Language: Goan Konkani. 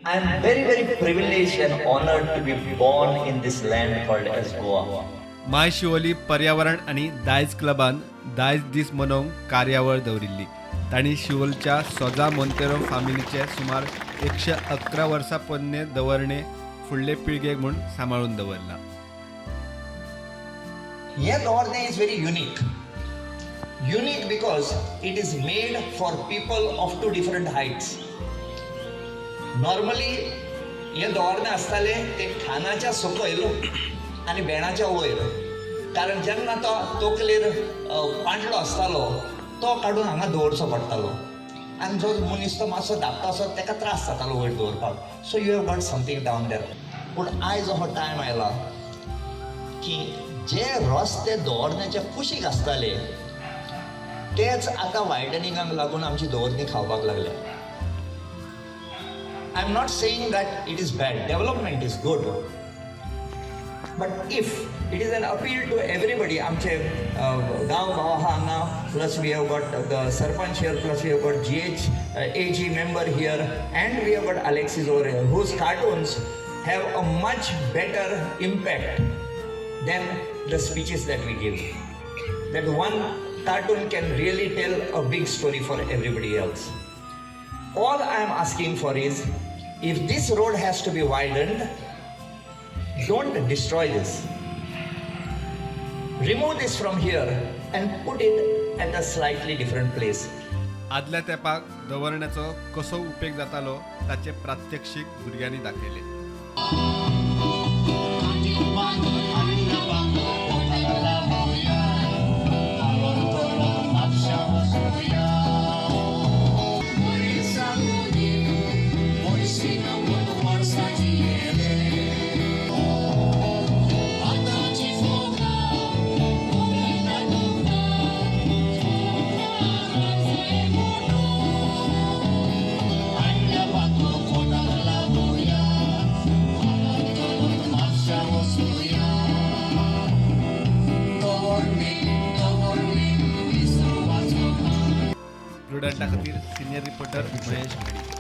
I am very, very privileged and honored to be born in this land called as Goa. My Siolim पर्यावरण आनी दायज क्लबान दायज दीस मनोवंक कार्यावळ दवरिल्ली. तांणी शिवोलच्या सोजा मोंतेरो फामिलीचे सुमार 111 वर्सां पोन्ने दवरणे फुडले पिळगेक म्हूण सांबाळून दवरला. हे दवरणें is very unique. Unique because it is made for people of two different heights. Normally हे दवरणें आसतालें तें खानाच्या सकयल आनी भेणाच्या वयर, कारण जेन्ना तो तकलेर पांटलो आसतालो तो काडून हांगा दवरचो पडटालो आनी जो मनीस तो मातसो धाकटो आसत ताका त्रास जातालो वयर दवरपाक. So you have got something down there. पूण आयज हो टायम आयला की जे रस्ते दवरण्याच्या कुशीक आसताले तेच आतां वायडनिंगाक लागून आमची दवरणी खावपाक लागल्या. I am not saying that it is bad. Development is good, but if it is an appeal to everybody, आमचे गांव भाव आहा हांगा, plus we have got the sarpanch here, plus we have got GH AG member here, and we have got Alexis over here, whose cartoons have a much better impact than the speeches that we give. That one cartoon can really tell a big story for everybody else. All I am asking for is, if this road has to be widened, don't destroy this. Remove this from here and put it at a slightly different place. आदल्या तेंपाक दवरण्याचो कसो उपेग जातालो ताचें प्रात्यक्षीक भुरग्यांनी दाखयलें. प्रुडंटा खातीर सिनियर रिपोर्टर महेश घाडी.